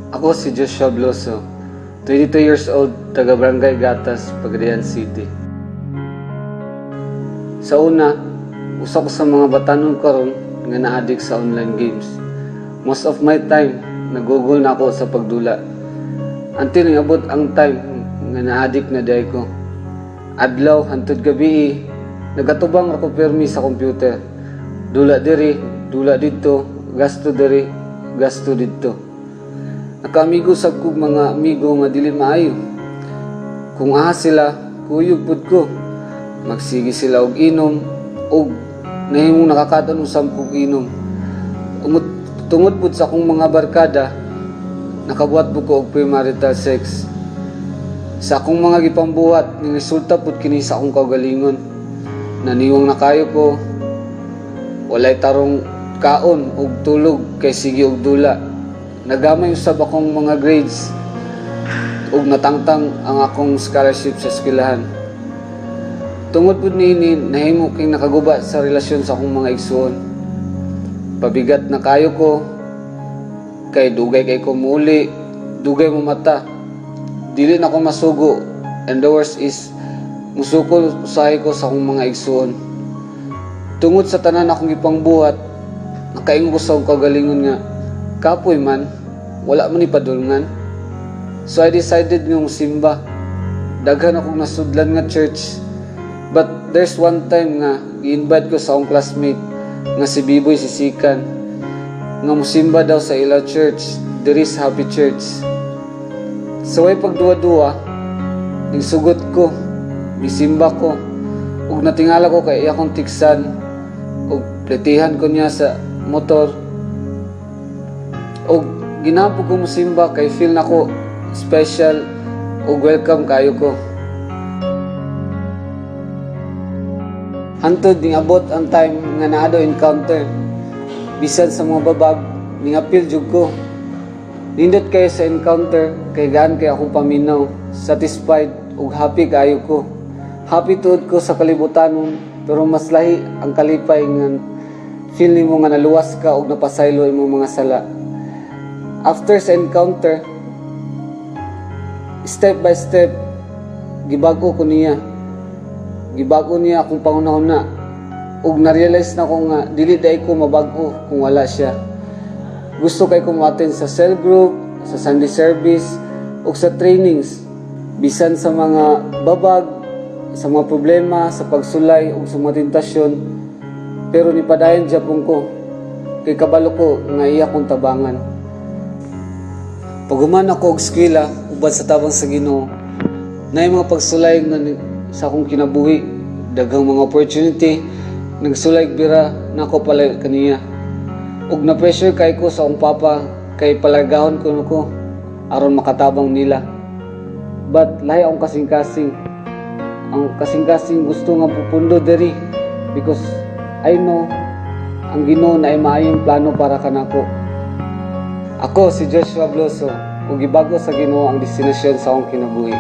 Ako si Joshua Bloso, 22 years old, taga Barangay Gatas, Pagadian City. Sa una, usa ko sa mga batanon karon nga na-addict sa online games. Most of my time, nagugol na ako sa pagdula. Until niabot ang time nga na-addict na diay ko. Adlaw hantod gabi, nagatubang ra ko permi sa computer. Dula diri, dula didto, gasto diri, gasto didto. Nakaamigo sab kog mga amigo nga dili maayo. Kung aha sila, kuyog pud ko. Magsige sila og inom og nahimong nakakaton usab kog inom. Tungod pud sa akong mga barkada, nakabuhat pud ko og premarital sex. Sa akong mga gipambuhat, resulta pud kini sa akong kaugalingon. Naniwang na kayo ko, walay tarong kaon og tulog kay sige og dula. Nagamay usab akong mga grades ug natangtang ang akong scholarship sa eskwelahan. Tungod pud niini, nahimo king nakaguba sa relasyon sa akong mga igsuon. Pabigat na kayo ko kay dugay kay ko muuli, dugay mo mata. Dili na ko masugo and the worst is musukol usahay ko sa akong mga igsuon. Tungod sa tanan akong gipangbuhat, nakaingon ko sa akong kaugalingon nga kapoy man, wala man ni padulngan. So I decided nga musimba. Daghan akong nasudlan nga church. But there's one time nga gi-invite ko sa akong classmate nga si Biboy Sisikan nga musimba daw sa ila church, diri sa Happy Church. Sa way pagduwa-duwa, nagsugot ko, misimba ko, ug natingala ko kay iya kong tiksan, ug pletihan ko niya sa motor, ug ginapo ko musimba kay feel nako special ug welcome kayo ko. Hantod ning abot ang time nga naa daw encounter. Bisan sa mga babag, ningapil jud ko. Nindot kayo sa encounter kay gaan kay akong paminaw, satisfied ug happy kayo ko. Happy tuod ko sa kalibutanon, pero mas lahi ang kalipay nga feel nimo nga naluwas ka ug napasaylo imong mga sala. After sa encounter, step by step, gibag-o ko niya. Gibag-o niya akong panghuna-huna. Ug na-realize na ko nga dili diay ko mabag-o kung wala siya. Gusto kay ko mo-attend sa cell group, sa Sunday service, ug sa trainings. Bisan sa mga babag, sa mga problema, sa pagsulay ug sa mga tentasyon, pero nipadayon japon ko kay kabalo ko nga iya kong tabangan. Paghuman ako og eskwela, uban sa tabang sa Ginoo, naay mga pagsulay nga sa akong kinabuhi, daghang mga opportunity, nagsulay bira nako palayo kaniya. Ug na-pressure kay ko sa akong papa kay palargahon ko ko aron makatabang nila. But lahi akong kasing-kasing. Ang kasing-kasing gusto nga pupundo diri because I know ang Ginoo na ay maayong plano para kanako. Ako si Joshua Bloso ug gibago sa Ginoo ang destinasyon sa akong kinabuhi.